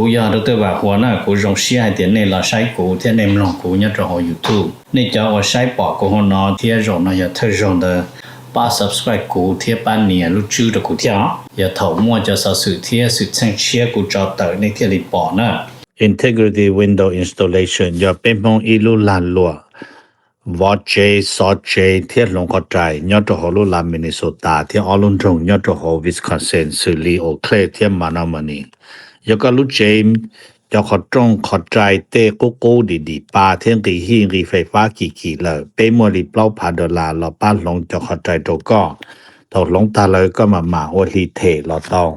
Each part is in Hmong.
Kuv yog Dr. Vam Huas na, kuv zoo siab hais tias nej los saib kuv thiab nej mloog kuv nyob rau hauv YouTube. Nej cov uas saib pom kuv hauv no thiab zaum no yog thawj zaug ntawd, pab subscribe kuv thiab pab nias lub tswb rau kuv thiab os. Yog thaum muaj cov xov xwm thiab xwm txheej tshiab kuv tso tawm nej thiaj li pom na. Integrity window installation yog peb Hmoob ib lub lag luam vov tsev, xov tsev thiab hloov qhov rais nyob rau hauv lub lag Minnesota thiab ob lub nroog nyob rau hauv Wisconsin xws li Eau Claire thiab Menomonie. Yog koj lub tsev cov qhov rooj qhov rais tej qub qub dim dim pa thiab nqis hij nqis fais fab kim kim lawm, peb muaj li plaub phav dollar los pab hloov cov qhov rais rau koj. Thaum hloov tag lawm koj mam mam ua hli them los tau.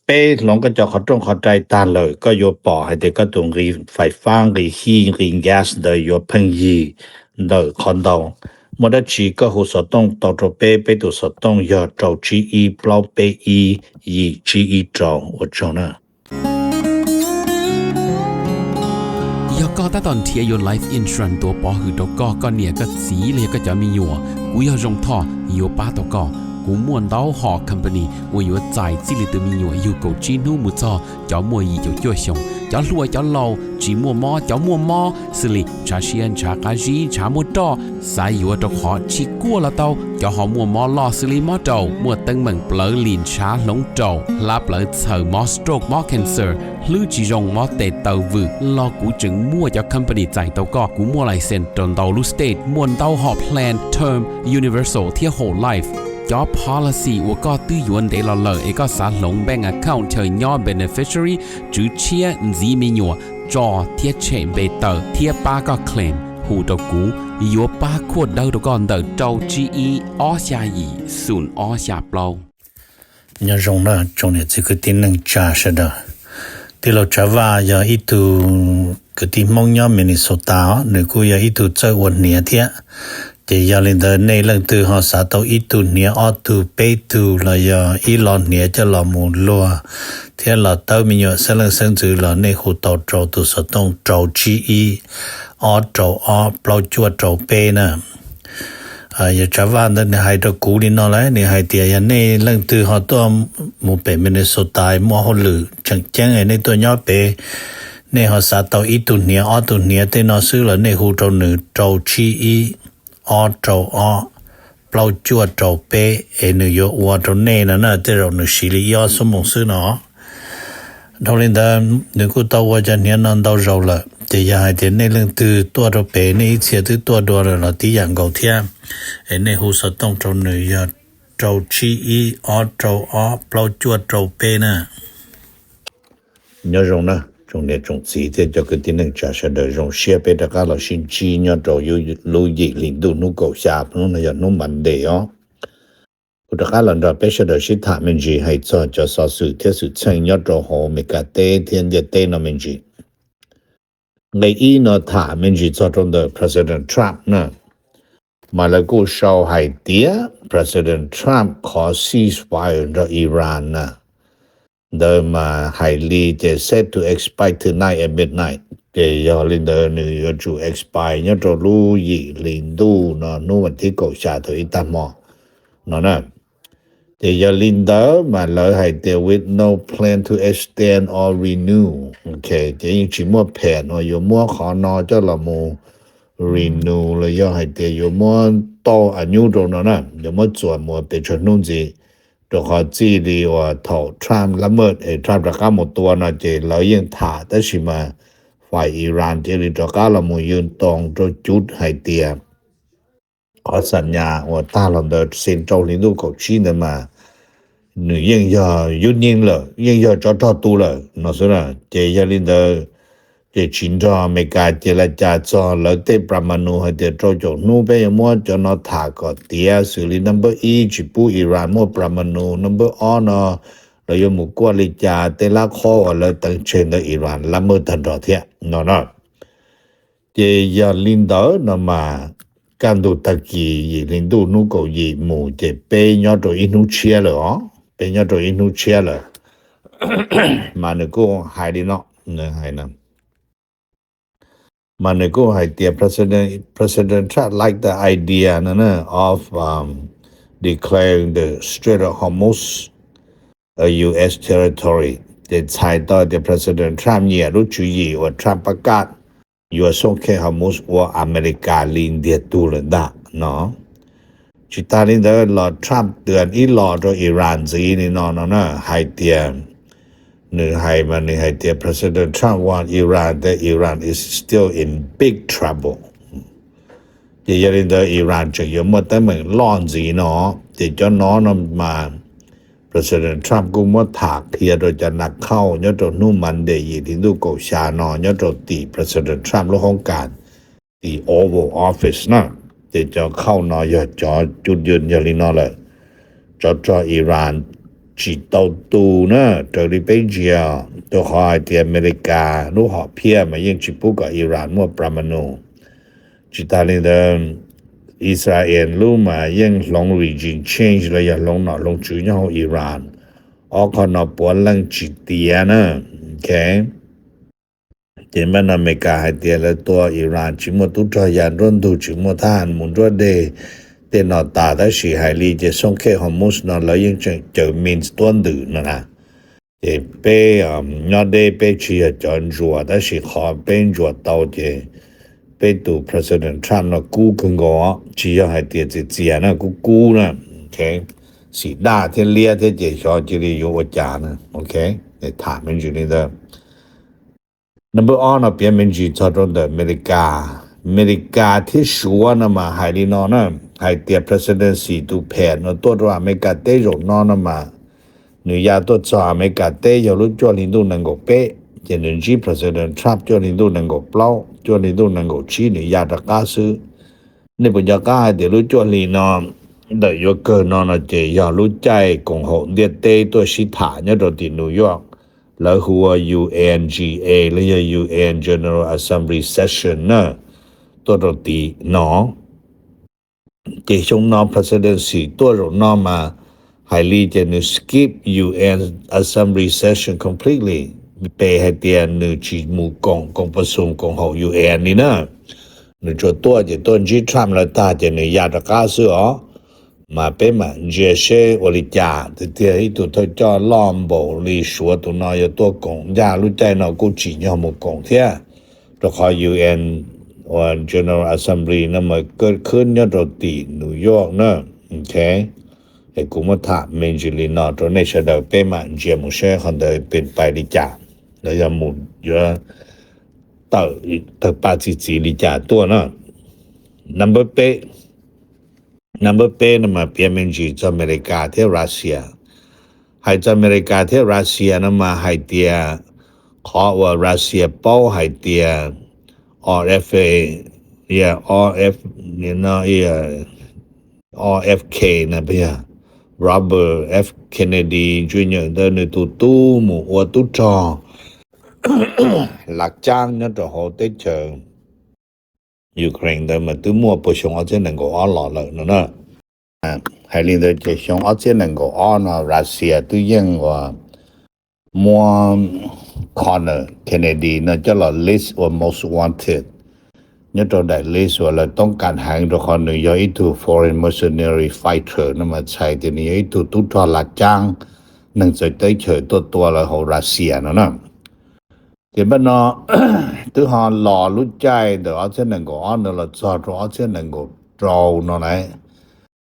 Peb hloov koj cov qhov rooj qhov rais tag lawm, koj yuav pom hais tias koj tus nqis fais fab, nqis hij, nqis gas ntawd yuav pheej yig ntawm qhov ntau. Muaj dab tsi koj hu xov tooj tau rau peb, peb tus xov tooj yog rau tsib ib plaub peb ib yim tsib ib rau. Ua tsaug na. Yog koj tab tom nrhiav yuav life insurance tuav pov hwm rau koj, koj niam koj txiv los yog koj cov me nyuam, kuv yog Zoo Thoj yuav pab tau koj. Kuv muaj ntau hom company uas yuav txais txij li tus me nyuam yug kaum tsib hnub mus txog cov muaj yim caum cuaj xyoos, cov hluas cov laus, tsis muaj mob cov muaj mob, xws li ntshav siab ntshav qab zib ntshav muaj roj, xav yuav rau qhov tsis kuaj los tau, cov ho muaj mob loj xws li mob raum, muaj teeb meem plawv lim ntshav hloov raum, hlab plawv txhaws, mob stroke mob cancer, hlwb tsis zoo, mob tes taw vwm los kuv tseem muaj cov company txais tau koj. Kuv muaj license rau ntau lub state, muaj ntau hom plan term, universal thiab whole life. Cov policy uas koj twb yuav ntev los lawm es koj xav hloov bank account chaw nyob beneficiary, tswv tshiab, ntxiv me nyuam, tso thiab tshem npe tawm thiab pab koj claim, hu rau kuv, yuav pab khuaj dawb rau koj ntawm rau tsib ib ob xya yim xoom ob xya plaub. Nyob zoo na tsoom niam txiv kwv tij neej tsa sawv daws. Tij laug Tsav Vaj yog ib tug kwv tij Hmoob nyob Minnesota os, nws kuj yog ib tug txawj ua hniav thiab. Ces yog li ntawd nej leej twg ho xav tau ib tug hniav, ob tug, peb tug los yog ib lo hniav coj los mus luag thiab los tawb me nyuam xeeb leej xeeb ntxwv los nej hu tau rau tus xov tooj rau tsib ib, ob rau ob, plaub cuaj rau peb na. Yog Tsav Vaj ntawd nws hais rau kuv li no lawm, nws hais tias yog nej leej twg ho tuaj mus pem Minnesota muaj hauj lwm tseem ceeb es nej tuaj nyob pem, nej ho xav tau ib tug hniav ob tug hniav tej no xwb los nej hu rau nws rau tsib ib, ob rau ob, plaub cuaj rau peb es nws yuav ua rau nej no na, tej zaum nws siv li ib ob xuab moos xwb no. Dhau li ntawd nws kuj tau ua cov hniav no ntau zaus lawm, ces yog hais tias nej leej twg tuaj rau pem nej ib txhia twb tuaj dua lawm los tib yam nkaus thiab, es nej hu xov tooj rau nws yog rau tsib ib, ob rau ob, plaub cuaj rau peb na. Nyob zoo na tsoom niam tsoom txiv thiab cov kwv tij neej tsa sawv daws, zoo siab peb rov qab los sib ntsib nyob rau lub yim hli ntuj hnub kaum xya, hnub no yog hnub Monday os. Kuv rov qab los nrog peb sawv daws sib tham me ntsis hais txog cov xov xwm thiab xwm txheej nyob rau hauv Amelikas teb thiab ntiaj teb no me ntsis. Nqe ib no tham me ntsis txog rau ntawm President Trump na. Mas lawv kuj sau hais tias President Trump qhov ceasefire nrog Iran na, ntawd mas hais li ces set to expire tonight at midnight, ces yog li ntawd nws yuav tsum expire nyob rau lub yim hli ntuj no hnub vas thib kaum xya thaum ib tag hmo no na. Ces yog li ntawd mas lawv hais tias with no plan to extend or renew, ces yeej tsis muaj pham uas yuav muab qhov no coj los mus renew los yog hais tias yuav muab tau a nyub rau no na, yuav muab txuas mus pes tsawg hnub ntxiv, rau qhov txij li uas thaum Trump lab maj es Trump rov qab mus tua no ces lawv yeej tham, tab sis mas fais Iran cia li rov qab los mus yws too rau cuv hais tias qhov xam nyas uas tag los ntawd xi rau hli ntuj kaum tsib ntawd mas nws yeej yog yub nyeeb lawm, yeej yog tsov rog tu lawm no xwb na. Ces yog li ntawd ces tsis nrog Amelikas ces la cas txog lawv tej pramanu hais tias rau caum hnub peb yuav muab cov no tham kom tiav, xws li number ib tsis pub Iran muaj pramanu, number ob no lawv yuav mus kuaj li cas, tej lab khob uas lawv teev tseg ntawd Iran lab maj tag nrho thiab no na. Ces yog li ntawd no mas kaj ntug tag kis yim hli ntuj hnub kaum yim mus ces peb nyob rau ib hnub tshiab lawm os, peb nyob rau ib hnub tshiab lawm. Mas nws kuj hais li no, mas nws kuj hais tias President Trump like the idea no of declaring the Strait of Hormuz a U S territory. Ces txhais tau tias President Trump nyiam lub tswv yim uas Trump pab kaj yuav xooj khej Hormuz ua Amelikas li ntiag tug lawm ntag no. Tsis tas li ntawd los Trump tw ib los rau Iran ntxiv li no no na, hais tias, nws hais mas nws hais tias President Trump want Iran, that Iran is still in big trouble. Ces yog li ntawd Iran tseem yuav muaj teeb meem loj ntxiv no. Ces cov no no mas President Trump kuj muab tham qhia rau cov nas khauj nyob rau hnub Monday yim hli ntuj kaum xya no nyob rau tim President Trump lub hoob kas tim Oval Office na. Ces cov khauj no yog cov cus yws yog li no lawm: Tsov rog Iran tsis tau tu na, raws li peb ntsia, rau qhov hais tias Amelikas lub hom phiaj mas yeej tsis pub kom Iran muaj pramanu. Tsis tas li ntawd, Israel lub mas yeej hloov regime change los yog hloov nom hloov tswv nyob hauv Iran. Ob qho no puav leej tsis tiav na. Ces npaj no Amelikas hais tias lawv tua Iran tsis muaj tub rog ya nruab ntug, tsis muaj thab ham mus nruab dej, tej no tas, tab sis hais li ces xooj khej Hormuz no lawv yeej tseem caws mins tuab ntwm no na. Ces peb nyob deb peb tsis yog cov ntsuas, tab sis qhov peb ntsuas tau ces peb tus President Trump no kub kawg nkaus, tsis yog hais tias txias txias na, kub kub na. Xim daj thiab liab thiab ces xyov cia li yuav ua cas na. Tham me ntsis li ntawd. Number ob no piav me ntsis txog rau ntawm Amelikas. Amelikas thiab Suav no mas hais li no na, hais tias presidency tus phem no tuaj rau Amelikas teb zaum no no mas nws ya tuaj txog Amelikas teb yog lub cuaj hli ntuj nees nkaum peb, ces nws ntsib President Trump cuaj hli ntuj nees nkaum plaub, cuaj hli ntuj nees nkaum tsib nws ya rov qab xwb. Nej puas nco qab hais tias lub cuaj hli no ntawm yuav kawg no no ces yog lub caij koom haum ntiaj teb tuaj sib tham nyob rau tim New York, lawv hu ua U N G A los yog U N General Assembly Session na, tuaj rau tim no. Ces xyoo no presidency tuaj zaum no mas hais li ces nws skip U N Assembly Session completely, pes hais tias nws tsis mus koom koom pas xum koom haum U N li na. Nws tsuas tuaj ces tuaj ntsib Trump lawv tag ces nws ya rov qab xwb os. Mas peb mam ntsia seb ua li cas tiag tiag, ib tug thawj coj loj npaum li Suav tus no yuav tuaj koom ncaj lub caij no kuj tsim nyog mus koom thiab, rau qhov U N General Assembly no mas khwb nyob rau tim New York na. Es kuv muab tham me ntsis li no rau nej sawv daws, peb mam ntsia mus seb qhov ntawd pes pais li cas, los yog mus yuav tawm tawg paj txi txiv li cas tuaj na. Number peb, number peb no mas piav me ntsis txog Amelikas thiab Russia. Hais txog Amelikas thiab Russia no mas hais tias qhov uas Russia paub hais tias R F A, R F, no, R F K na, Robert F Kennedy Junior ntawd nws tus tub mus ua tub rog lav caab nyob rau hauv teb chaws Ukraine ntawd mas twb muaj puag xyoo ob txhiab nees nkaum ob los lawm no na. Hais li ntawd ces xyoo ob txhiab nees nkaum ob no Russia twb yeej uas muab Conor Kennedy no coj los list ua most wanted nyob rau daim list uas lawv toob kas heev, rau qhov nws yog ib tug foreign mercenary fighter no mas txhais tias nws yog ib tug tub rog lav caab, neeg txawv teb chaws tuaj tua lawv hauv Russia no na. Ces npaj no twb ho los lub caij ntawm ob txhiab nees nkaum ob ntawd los txog rau ob txhiab nees nkaum rau no na,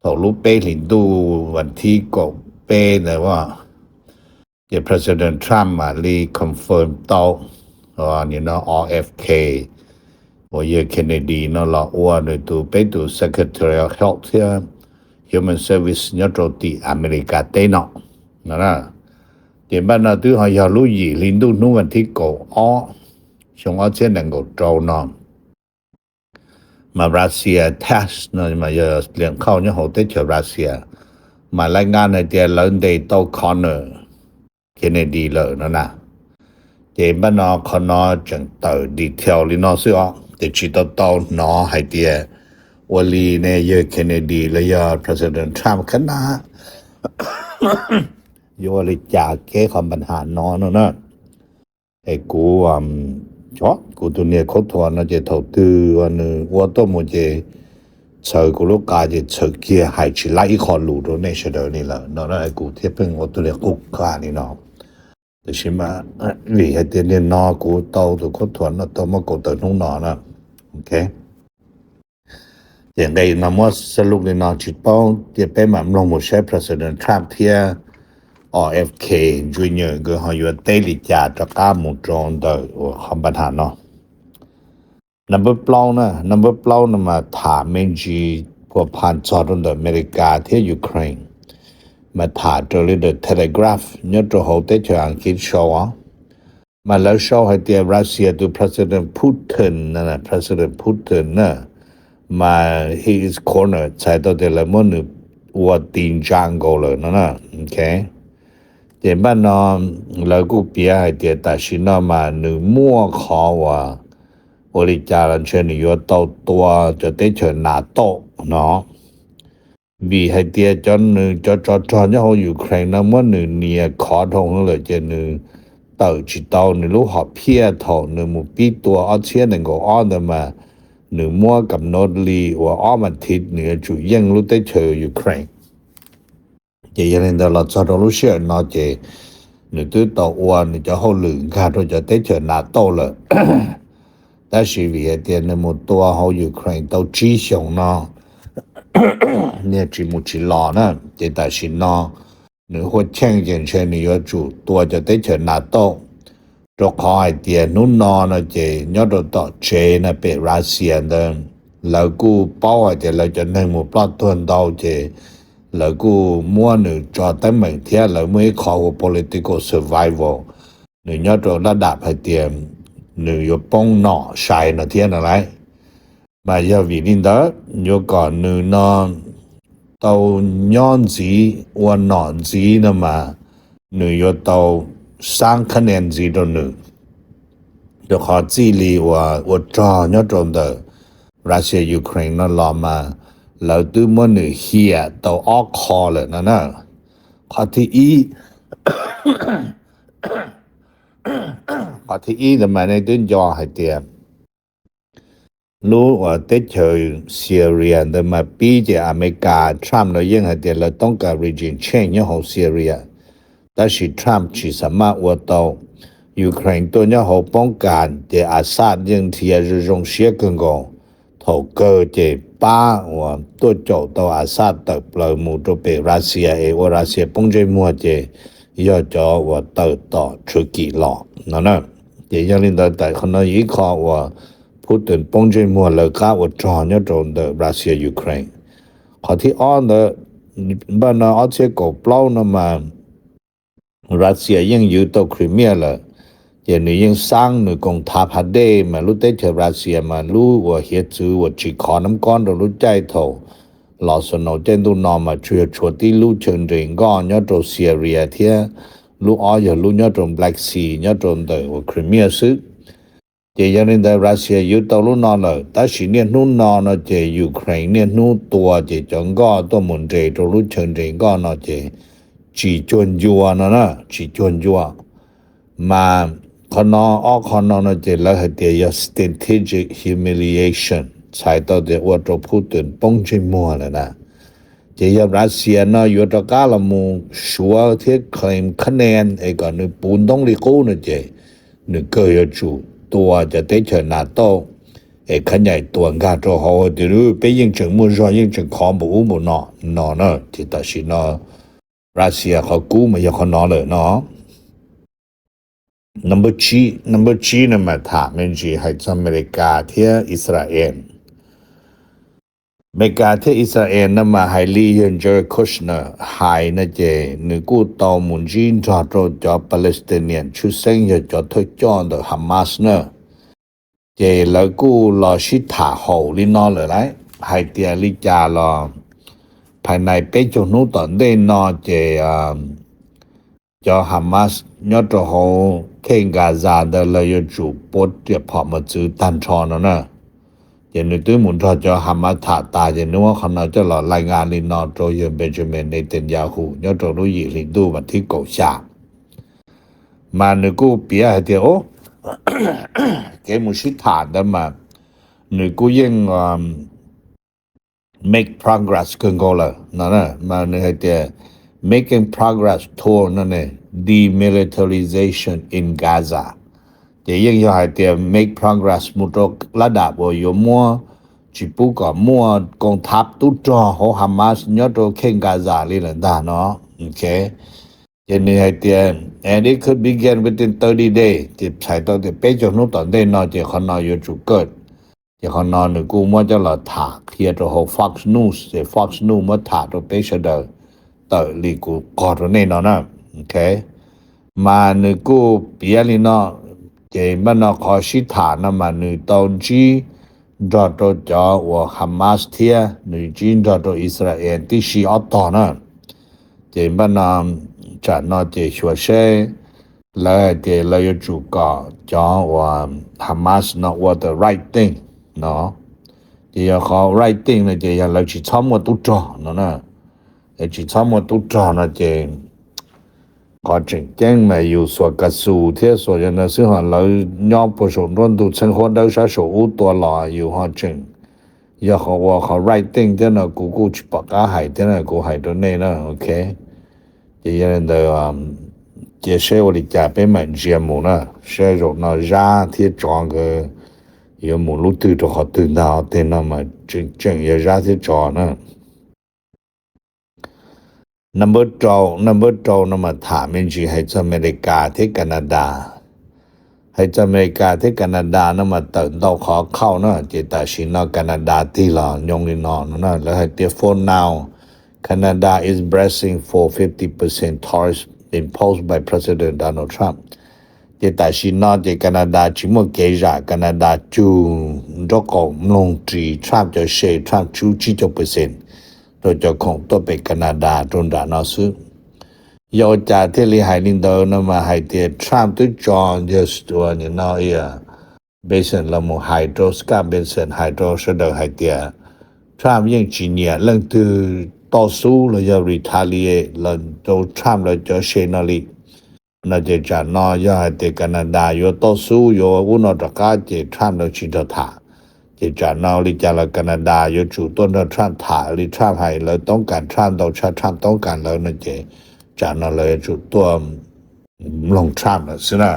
thaum lub peb hlis ntuj vas thib kaum peb ntawd, ces President Trump mam li confirm tau nim no R F K uas yawg Kennedy no los ua nws tus, peb tus Secretary of Health thiab Human Service nyob rau tim Amelikas teb no. Ces npaj no twb ho yog lub yim hli ntuj hnub vas thib kaum ob xyoo ob txhiab nees nkaum rau no mas Russia TASS no mas yog liam khauj nyob hauv teb chaws Russia mas laij nqa hais tias lawv ntes tau Conor Kennedy lawm no na. Ces npaj no qhov no tseem tawm detail li no xwb os, ces tsis tau tau hnov hais tias ua li ne yawg Kennedy los yog President Trump khab na yuav ua li cas kev qhov npa ham no no na. Es kuv, kuv tus niam khaub thuas no ces thaum twg nws ua tuaj mus ces txhawv kuv lub qa ces txhawv kiag hais tsis laib ib qho lus rau nej sawv daws li lawm no, kuv thiaj pheej ua tuaj li qub qha li no. Tiam sis mas vim hais tias niaj no kuv tau tus khuab thuam no tau muab kaum tawm hnub no na. Ok, ces nqe no muab xab lub li no tsis paub, ces peb mam mloog mus saib President Trump thiab R F K Junior nkawd ho yuav teb li cas rov qab mus rau ntawm uas qhov npa nham no. Number plaub na, number plaub no mas tham me ntsis phua pha txog rau ntawm Amelikas thiab Ukraine, mas tham raws li ntawm Telegraph nyob rau hauv teb chaws Askiv sau os. Mas lawv sau hais tias Russia tus President Putin, President Putin na, mas he is corner, txhais tau tias lawv muab nws ua ti ntsa nkaus lawm no na. Ok, ces npaj no lawv kuj piav hais tias tam sim no mas nws muaj qhov uas ua li cas los ntshe nws yuav tau tua cov teb chaws NATO no, vim hais tias cov nws cov tsov rog nyob hauv Ukraine no muab nws nias khov dhau lawm ces nws tawm tsis tau nws lub hom phiaj thaum nws mus pib tua ob txhiab nees nkaum ob ntawd mas nws muab kam nod li uas ob mas thiv nws yuav tsum yeej lub teb chaws Ukraine. Ces yog li ntawd los txog rau lub sij hawm no ces nws twb tau ua nws cov hauj lwm nkag rau cov teb chaws NATO lawm. Tab sis vim hais tias nws mus tua hauv Ukraine tau tsib xyoos no, niag tsis mus tsis los na, ces tam sim no nws hua cheej ces ntshe nws yuav tsum tua cov teb chaws NATO, rau qhov hais tias hnub no no ces nyob rau tom tsev no pem Russia ntawd, lawv kuj paub hais tias lawv cov neeg mus ploj tuag ntau ces lawv kuj muab nws tso teeb meem thiab lawv muaj ib qho ua political survival, nws nyob rau lab dam hais tias nws yuav poob nom sai no thiab no lauj. Mas yog vim li ntawd yuav kom nws no tau nyob ntxiv ua nom ntxiv no mas nws yuav tau xab khab nia ntxiv rau nws, rau qhov txij li uas ua rog nyob rau ntawm Russia Ukraine no los mas lawv twb muab nws hiam tau ob qho lawm no na. Qhov thib ib, qhov thib ib ntawd mas nej twb nco hais tias lub uas teb chaws Syria ntawd mas pib ces Amelikas Trump los yeej hais tias lawv toob kas regime change nyob hauv Syria, tab sis Trump tsis xav maj ua tau. Ukraine tuaj nyob hauv poob kas ces Assad yeej nrhiav zoo zoo siab kawg nkaus, thaum kawg ces pab uas tuaj caum tau Assad tawm plaws mus rau pem Russia es ua Russia poob ntsej muag ces yog cov uas tawm tom Turkey los no na. Ces yog li ntawd tam qhov no yog ib qho uas Putin poob ntsej muag lawv qab ua rog nyob rau ntawm Russia Ukraine. Qhov thib ob ntawd, npaj no ob txhiab kaum plaub no mas Russia yeej ywv tau Crimea lawm, ces nws yeej xab nws koom thav phav dej mas lub teb chaws Russia mas lub uas hiav txwv uas tsim khov nab kob rau lub caij thaum los xo naus caij ntuj no mas tsuas yog tshuav tib lub chaw nres nkoj nyob rau Syria thiab lub ob yog lub nyob rau Black Sea nyob rau ntawm uas Crimea xwb. Ces yog li ntawd Russia ywv tau lub no lawm, tab sis niaj hnub no no ces Ukraine niaj hnub tua ces cov nkoj tuaj mus nres rau lub chaw nres nkoj no ces tsis cuag ncua no na, tsis cuag ncua. Mas qhov no, ob qho no no ces lawv hais tias yog strategic humiliation, txhais tau tias ua rau Putin poob ntsej muag lawm na. Ces yog Russia no yuav rov qab los mus suav thiab claim khab nia es kom nws puv ntoob li qub no ces nws kawg yuav tsum tua cov teb chaws NATO es khab nyaim tuas nkag rau hauv tias peb yeej tseem muaj zog yeej tseem khov npaum ub npaum no no na. Ces tam sim no Russia qhov kub mas yog qhov no lawm no. Number tsib no mas tham me ntsis hais txog Amelikas thiab Israel. Amelikas thiab Israel no mas hais li yog Jared Kushner hais no ces nws kuj tau mus ntsib nrog rau cov Palestinian tshwj xeeb yog cov thawj coj ntawm Hamas na. Ces lawv kuj los sib tham haum li no lawm lauj, hais tias li cas los phais nais peb caug hnub tom ntej no ces cov Hamas nyob rau hauv khej Gaza ntawd lawv yuav tsum puav riam phom mos txwv tag nrho no na. Ces nws twb mus nrog cov Hamas tham tas ces nws muab qhov no coj los lais ngas li no rau yawg Benjamin Netanyahu nyob rau lub yim hli ntuj vas thib kaum xya. Mas nws kuj piav hais tias kev mus sib tham ntawd mas nws kuj yeej make progress kawg nkaus lawm no. Mas nws hais tias making progress toward no ne, demilitarization in Gaza. Ces yeej yog hais tias make progress mus rau lab dam uas yuav muab, tsis pub kom muaj koom thab tub rog hauv Hamas nyob rau khej Gaza li lawm ntag no. Ces nws hais tias, and it could begin within thirty days, ces txhais tau tias peb caug hnub tom ntej no ces qhov no yuav tsum kawm. Ces qhov no nws kuj muab coj los tham qhia rau hauv Fox News, ces Fox News muab tham rau peb sawv daws tawm li kuv qog rau nej no na. Mas nws kuj piav li no, ces npaj no qhov sib tham no mas nws tau ntsib nrog rau cov uas Hamas thiab nws ntsib nrog rau Israel tib si ob tog na. Ces npaj no, tsam no ces xyuas seb, lawv hais tias lawv yuav tsum kom cov uas Hamas no ua the right thing no. Ces yog qhov right thing no ces yog lawv tsis txhob muaj tub rog no na. Lawv tsis txhob muaj tub rog no ces qhov tseem ceeb mas yus xuas kas xus thiab xuas yog ntawd xwb, ho lawv nyob puag saum nruab ntug txheeb huab dawb sab saum ub tua los yus ho tseem yog qhov ua qhov right thing thiab no kuv kuj tsis pom qab hais thiab no kuv hais rau nej na, ok. Ces yog li ntawd, cia seb ua li cas peb mam ntsia mus na, seb zaum no Zab thiab Tsov nkawd yuav mus lub twg rau qhov twg ntag, tej no mas tseem tseem yog Zab thiab Tsov na. Number rau, number rau no mas tham me ntsis hais txog Amelikas thiab Canada. Hais txog Amelikas thiab Canada no mas tawm ntau qhov khauj na, ces tam sim no Canada tig los nyob li no no na, lawv hais tias for now, Canada is bracing for fifty percent tariff imposed by President Donald Trump. Ces tam sim no ces Canada tsis muaj kev zam, Canada cug nraub qaum mloog ris Trump cov se, Trump tsub tsib caug percent rau cov khoom tuaj pem Canada rau nram no xwb. Yog ua cas thiaj li hais li ntawd no mas hais tias Trump twb tso yawg Scott Bessent los mus hais rau, Scott Bessent hais rau sawv daws hais tias Trump yeej tsis nyiam leej twg toj xub los yog retaliate los rau Trump lawv cov se no li. No ces tsam no yog hais tias Canada yuav toj xub yuav ub no rov qab ces Trump lawv tsis nrog tham. Ces tsam no li cas los Canada yuav tsum tuaj nrog Trump tham li Trump hais, lawv toob kas Trump ntau tshaj Trump toob kas lawv no ces tsam no lawv yuav tsum tuaj mloog Trump lawm xwb na.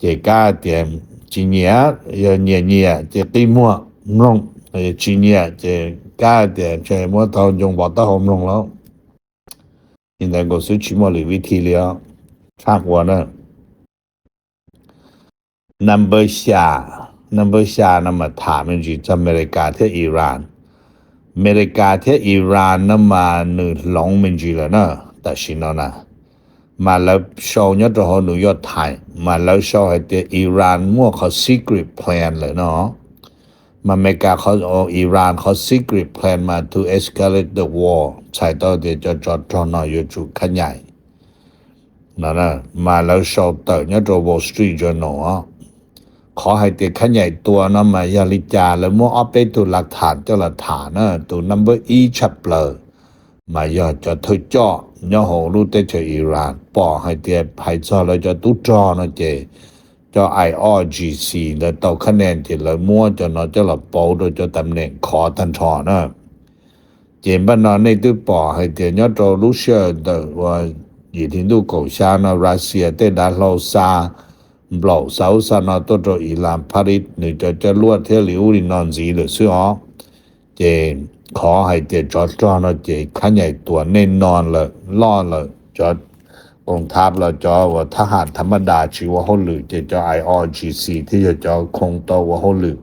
Ces kab tias tsis nyiam, yog nyiam nyiam ces qi muag mloog, tsis nyiam ces kab tias ntshe muab tau ncoo pov taub hau mloog lauj. Li ntawd nkaus xwb tsis muaj lwm vib thi li os. Tshaj ua na. Number xya, number xya no mas tham me ntsis txog Amelikas thiab Iran. Amelikas thiab Iran no mas nws hloov me ntsis lawm na, tam sim no na. Mas lawv sau nyob rau hauv New York Times mas lawv sau hais tias Iran muaj qhov secret plan lawm no. Mas Amelikas qhov, Iran qhov secret plan mas to escalate the war, txhais tau tias cov tsov rog no yuav tsum khab nyaim no. Mas lawv sau tawm nyob rau Wall Street Journal os. Qhov hais tias khab nyaim tua no mas yog li cas, lawv muab ob peb tug lav tham coj los tham na, tus number ib tshaj plaws mas yog cov thawj coj nyob hauv lub teb chaws Iran pom hais tias hais txog lawv cov tub rog no ces cov I R G C ntawd tau khab nees ces lawv muab cov no coj los pauv rau cov tam neem khov tag nrho na. Ces npaj no nej twb pom hais tias nyob rau lub sij hawm ntawm uas yim hli ntuj kaum xya no Russia tej dav hlau xa nplaum xa ub xa no tuaj rau Iran Paris nws cov coj luaj thiab li ub li no ntxiv lawm xwb os. Ces qhov hais tias tsov rog no ces khab nyaim tua nej no lawm loj lawm, cov koom thav los cov uas thab ham tha maj das tsis ua hauj lwm ces cov I R G C thiaj yog cov khoo tau ua hauj lwm.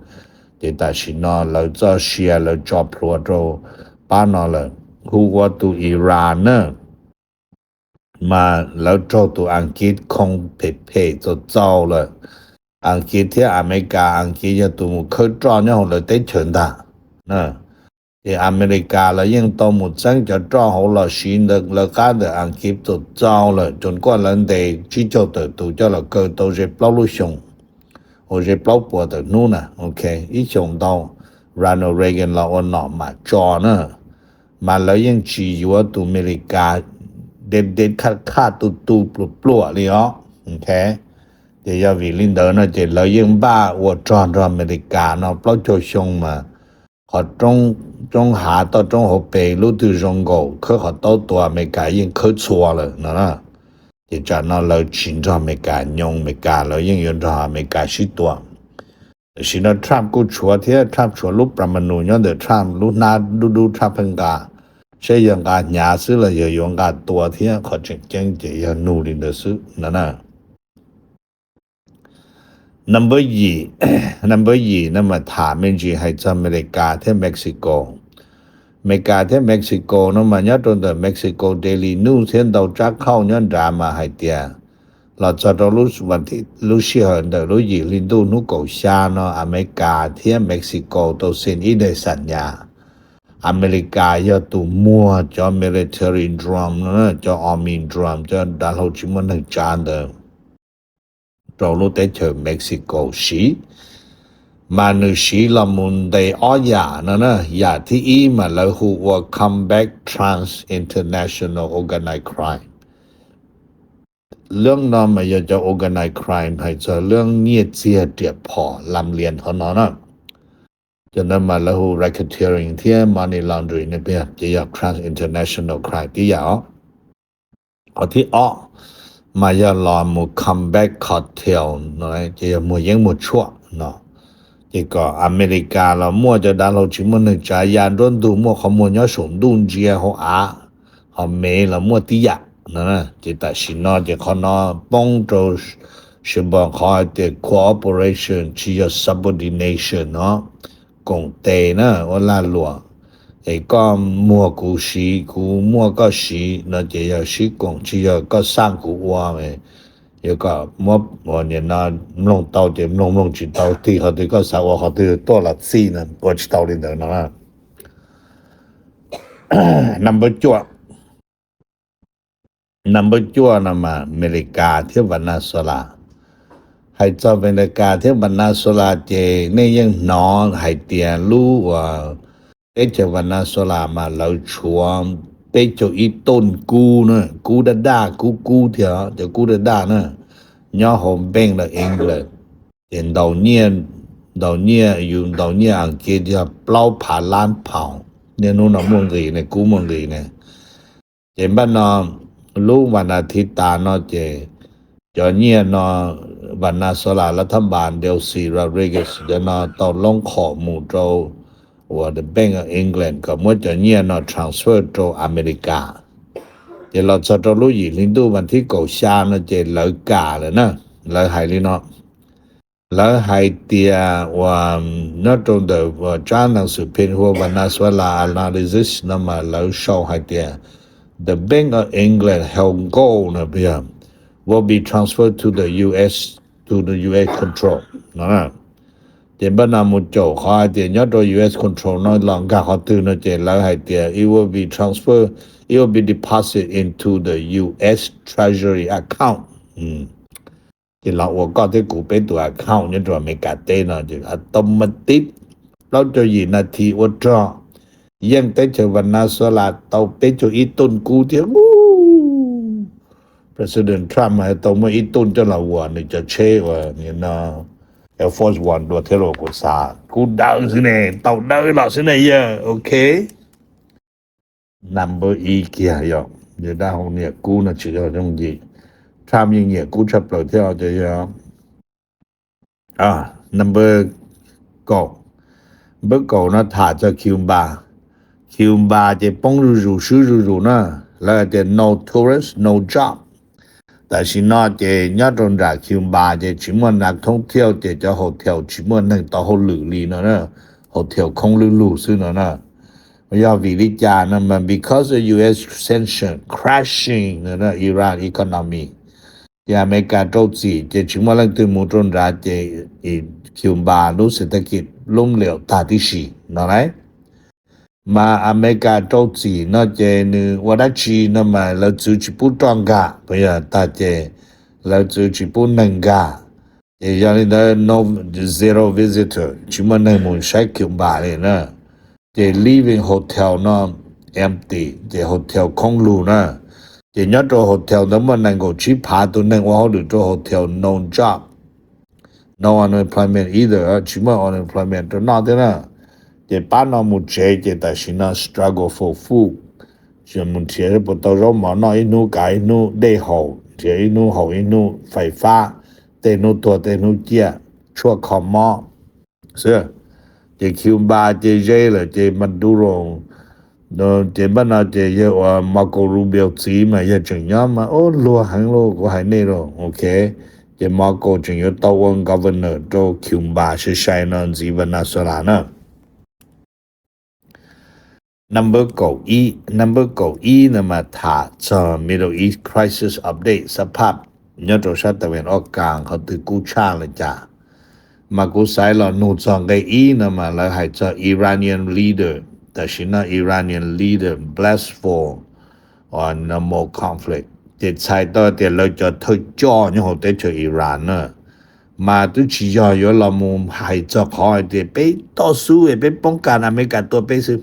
Ces tam sim no lawv txoj sia lawv tso plhuav rau pab no lawm. Hu ua tus Iran na, mas lawv raug tus Askiv khoo phem phem txaus txaus lawm. Askiv thiab Amelikas, Askiv yog tus mus khawb roj nyob hauv lawv teb chaws ntag. Ces Amelikas los yeej tau mus txeeb cov roj hauv los siv ntawm lawv qab ntawm Askiv txaus txaus lawm, cov kuaj lawv ntes tsib caug tawm tus coj los kaw tau ze plaub lub xyoo, ua ze plaub puas tawm hnub na, ok, ib xyoos ntau. Ronald Reagan los ua nom mam tso na. Mas lawv yeej tsis yuav tus Amelikas deb deb khaj khaj tu tu pluam pluam li os, ok. Ces yog vim li ntawd no ces lawv yeej npaj ua rog nrog Amelikas no plaub caug xyoo mas qhov roob hav toj roob hauv pes lub twg zoo nkaus khawb qhov taub tua Amelikas yeej khawb txhua lawm no na. Ces tsam no lawv tsis nrog Amelikas nyob, Amelikas lawv yeej yuav nrog Amelikas sib tua. Tam sim no Trump kuj tshuav thiab, Trump tshuav lub plas ma nus nyob ntawm Trump lub hnab dub dub Trump pheej nqa, saib yog nqa hnyav xwb los yog yuav nqa tua thiab, qhov tseem ceeb ces yog nug li ntawd xwb no na. Number yim, number yim no mas tham me ntsis hais txog Amelikas thiab Mexico. Amelikas thiab Mexico no mas nyob rau ntawm Mexico Daily News thiab ntau tsab khauj nyob nrad mas hais tias los txog rau lub sij hawm ntawm lub yim hli ntuj hnub kaum xya no Amelikas thiab Mexico tau xeem ib daim xam nyas. Amelikas yog tus muag cov military drone no, cov army drone, cov dav hlau tsis muaj neeg tsav ntawd rau lub teb chaws Mexico siv. Mas nws siv los mus ntes ob yam no na, yam thib ib mas lawv hu ua Compact Trans-International Organized Crime. Leej no mas yog cov organized crime hais txog leej nyiaj txiag riam phom lam lias hov no na. Cov ntawd mas lawv hu racketeering thiab money laundering, ces yog trans-international crime tib yam os. Qhov thib ob mas yog los mus combat cartel no, ces yog muag yeeb muag tshuaj no. Ces kom Amelikas los muaj cov dav hlau tsis muaj neeg tsav ya nruab ntug, muaj qhov muag nyob saum ntuj ntsia hauv av, ho Mev los muaj tib yam no. Ces tam sim no ces qhov no poob rau sib npo qhov hais tias cooperation tsis yog subordination no, koom tes na ua lag luam. Es koj muag kuv siv, kuv muaj koj siv no ces yog sib koom, tsis yog koj xaj kuv ua. Yog kom muab ua nim no mloog tau ces mloog, mloog tsis tau tig qhov twg, koj xav ua qhov twg tuaj los txij no, ua tsis tau li ntawd no. Number cuaj, number cuaj no mas Amelikas thiab Venezuela. Hais txog Amelikas thiab Venezuela ces nej yeej hnov hais tias lub uas teb chaws Venezuela mas lawv tshuav peb caug ib tooj kub na, kub daj daj, kub kub thiab cov kub daj daj na, nyob hauv Bank of England. Ces ntaus nyiaj, ntaus nyiaj, yus ntaus nyiaj Askiv yog plaub phav lab phaus. Niaj hnub no muaj nqis ne, kub muaj nqis ne. Ces npaj no lub vas nas thiv tas no ces cov nyiaj no Venezuela lawv thab npas Delcy Rodriguez cov no tau loob qhom mus rau uas the Bank of England kom muab cov nyiaj no transfer rau Amelikas. Ces los txog rau lub yim hli ntuj vas thib kaum xya no ces lawv kam lawm na. Lawv hais li no, lawv hais tias uas nyob rau ntawm tsab nees xwm phim hu ua Venezuela Analysis no mas lawv sau hais tias the Bank of England held gold no will be transferred to the U S, to the U S control no. Ces npaj no mus caum qhov hais tias nyob rau U S control no los nkag qhov twg no ces lawv hais tias it will be transfer, it will be deposited into the U S Treasury account. Ces los ua koj thiab kuv peb tus account nyob rau Amelikas teb no ces automatic plaub caug yim nas this ua rog, yeej teb chaws Venezuela tau peb caug ib tooj kub thiab. President Trump tau muaj ib tooj coj los ua nws cov tsheb uas Air Force One dua thiab los kuv xav kub dawb xwb ne, tau dawb los xwb ne yawg, ok. Number ib kiag yog yawg dab hau nyiam kub no tsis yog yooj yim. Trump yeej nyiam kub tshaj plaws thiab os. Number kaum, number kaum no tham txog Cuba. Cuba ces poob zuj zus swb zuj zus na, lawv hais tias no tourist, no job. Tam sim no ces nyob rau nram Cuba ces tsis muaj nas thoob thiaj ces cov hotel tsis muaj neeg tau hauj lwm li no, hotel khoob lwj lug xwb no na. Yog vim li cas no mas because of U S sanction crushing Iran economy, ces Amelikas rau txim ces tsis muaj leej twg mus rau nrad ces Cuba lub xev thab kis lub liaum tag tib si no lauj. Mas Amelikas rau txim no ces nws ua dab tsi no mas lawv txwv tsis pub roj nkag, yog tag ces lawv txwv tsis pub neeg nkag. Ces yog li ntawd no, zero visitor, tsis muaj neeg mus saib Cuba li na. Ces living hotel no empty, ces hotel khoob lug na. Ces nyob rau hotel ntawd muaj nees nkaum tsib phav tus neeg ua hauj lwm rau hotel no job, no unemployment either, tsis muaj unemployment rau noj thiab na. Ces pab no mus tsev ces tam sim no struggle for food, tsis mus nrhiav puas tau zaub mov noj ib hnub kav ib hnub dej haus, zias ib hnub haus ib hnub, fais fab, tej hnub tuag tej hnub ciaj, tshuaj kho mob xwb. Ces Cuba ces ze lawm ces Maduro, ces npaj no ces yawg uas Marco Rubio txiv mas yawg tseem nyob mas ub luag heev lauj, kuv hais nej lauj, ok. Ces Marco tseem yuav tau ua governor rau Cuba sai sai no ntxiv Venezuela na. Number kaum ib, number kaum ib no mas tham txog Middle East crisis update, xab phaj nyob rau sab tawm vees ob kas qhov twg kub tshaj li cas. Mas kuv xaiv los nug txog nqe ib no mas lawv hais txog Iranian leader, tam sim no Iranian leader blessed for no more conflict. Ces txhais tau tias lawv cov thawj coj nyob hauv teb chaws Iran na, mas twb tsis yog yuav los mus hais txog qhov hais tias peb toj xub es peb poob kas Amelikas tua peb xwb.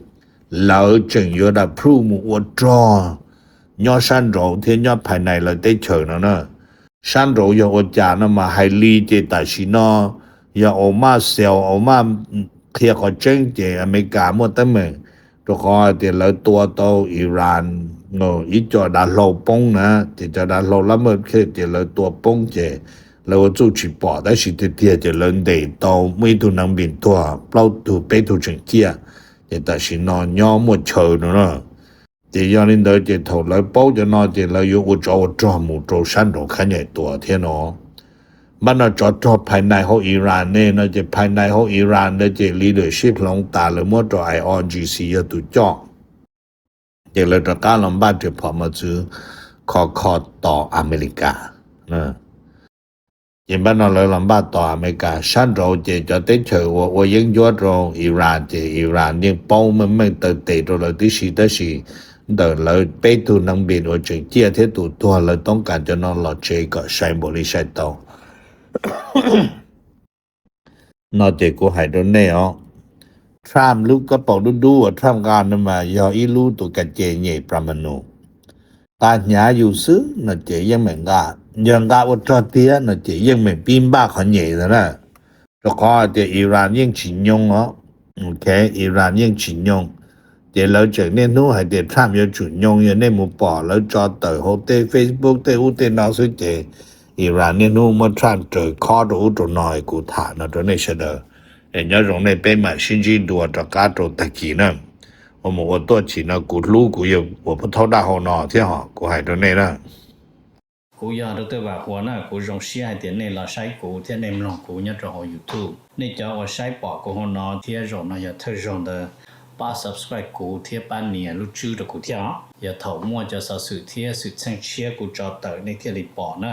Lawv tseem yuav da proof mus ua rog nyob sab nraud thiab nyob phais nais lawv teb chaws no na. Sab nraud yog ua cas no mas hais li ces tam sim no yog Omar Saif, Omar qhia qhov tseeb ces Amelikas muaj teeb meem, rau qhov tias lawv tua tau Iran ib co dav hlau poob na, ces cov dav hlau lab maj ces lawv tua poob ces lawv ua txuj tsis pom, tab sis tiag tiag ces lawv ntes tau muaj ib tug neeg npis tuag, plaub tug peb tug tseem ciaj, ces tam sim no nyob muaj chaw no na. Ces yog li ntawd ces thaum lawv paub cov no ces lawv yuav ua tsov ua rog mus rau sab nraud khab nyaim tua thiab no. Npaj no tsov rog phais nais hauv Iran ne no ces phais nais hauv Iran ntawd ces leadership hloov tas lawv muab rau I R G C yog tus coj. Ces lawv rov qab los npaj riam phom mos txwv kho kho tos Amelikas. Ces npaj no lawv los npaj tos Amelikas sab nraud ces cov teb chaws uas ua yeeb ncuab rau Iran ces Iran yeej paub meej meej taw tes rau lawv tib si, tab sis ntawm lawv peb tug neeg npis uas tseem ciaj thiab tus tuag lawv toob kas cov no los tsev kom sai npaum li sai tau. No ces kuv hais rau nej os, Trump lub kab paus dub dub uas Trump nqa no mas yog ib lub tus ka ces nyem plas ma nus. Nqa hnyav yus xwb no ces yeej meem nqa, yog nqa ua rog tiag no ces yeej meem pib npaj qhov nyem ntawd na. Rau qhov hais tias Iran yeej tsis nyoo os. Ok, Iran yeej tsis nyoo. Ces lawv tseem niaj hnub hais tias Trump yuav tsum nyoo, yog nej mus pom lawv tso tawm hauv tej Facebook tej ub tej no xwb ces Iran niaj hnub muab Trump raws khob rau ub rau no. Kuv tham no rau nej sawv daws, es nyob zoo nej, peb mam sib ntsib dua rov qab rau tag kis na. Ua mus ua tuaj chim no kuv hlub kuv yawg uas pub thaub daj hau no thiab hos kuv hais rau nej na. Kuv yog Doctor Vam Huas na, kuv zoo siab hais tias nej los saib kuv thiab nej mloog kuv nyob rau hauv YouTube. Nej cov uas saib pom kuv hauv no thiab zaum no yog thawj zaug ntawd, pab subscribe kuv thiab pab nias lub tswb rau kuv thiab os. Yog thaum muaj cov xov xwm thiab xwm txheej tshiab kuv tso tawm nej thiaj li pom na.